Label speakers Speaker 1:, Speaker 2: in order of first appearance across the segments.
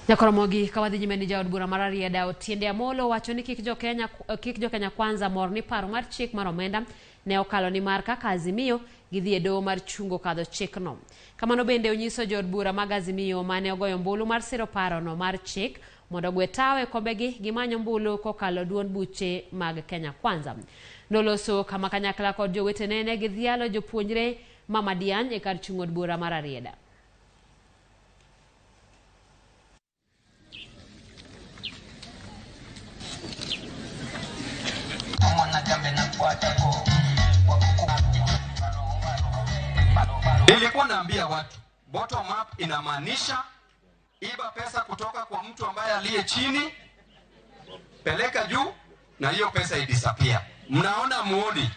Speaker 1: Nyakoromogi ka wadhi nyime ni jaod bura mar Rarieda Otiende Amolo wacho ni kik jo Kenya Kwanza mor ni paro mar chik mar omenda ne okalo ni mar kaka Azimio gidhi e doho mar chungo kadho chikno. Kamano bende onyiso jood bura mag Azimio mane ogoyo ombulu mar siro parono mar chik mondo ogwe tawo e kombegi gimany ombulu kokalo duond buche mag Kenya Kwanza. Noloso kama kanyakla kod jowetene ne gidhialo jopuonjre ma Madiany e kar chung' od bura mar Rarieda.
Speaker 2: Nilikuwa naambia watu bottom up inamaanisha iba pesa kutoka kwa mtu ambaye aliye chini, peleka juu, na hiyo pesa idisappear. Mnaona muoni?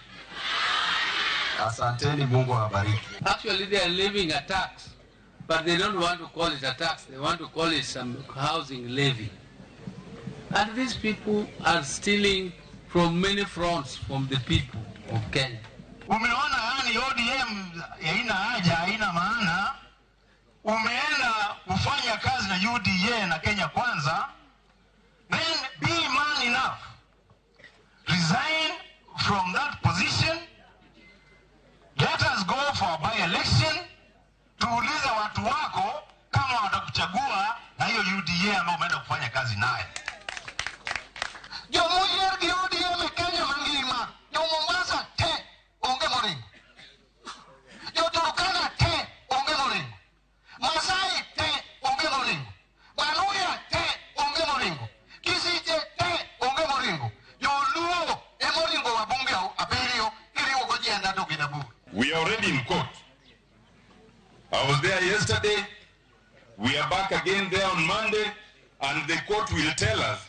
Speaker 2: Asanteni, Mungu awabariki.
Speaker 3: Actually, they are levying a tax, but they don't want to call it a tax. They want to call it some housing levy. And these people are stealing from many fronts from the people of Kenya.
Speaker 4: Umeona, yani ODM haina haja, haina maana. Umeenda kufanya kazi na UDA na Kenya Kwanza, then be man enough, resign from that position, let us go for a by-election, tuulize watu wako kama watakuchagua na hiyo UDA ambayo umeenda kufanya kazi naye. Jomoyier gi ODM e Kenya mangima, jo Mombasa te onge moringo, jo Turkana te onge moringo, Masai te onge moringo, Baluya te onge moringo, Kisiche te onge moringo, Joluo emoringo wabunge abiriyo kiriwo gojienda to gin aboro.
Speaker 5: We are already in court. I was there yesterday. We are back again there on Monday, and the court will tell us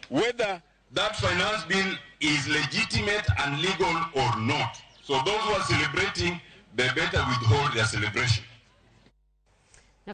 Speaker 5: whether that finance bill is legitimate and legal or not. So those who are celebrating, they better withhold their celebration.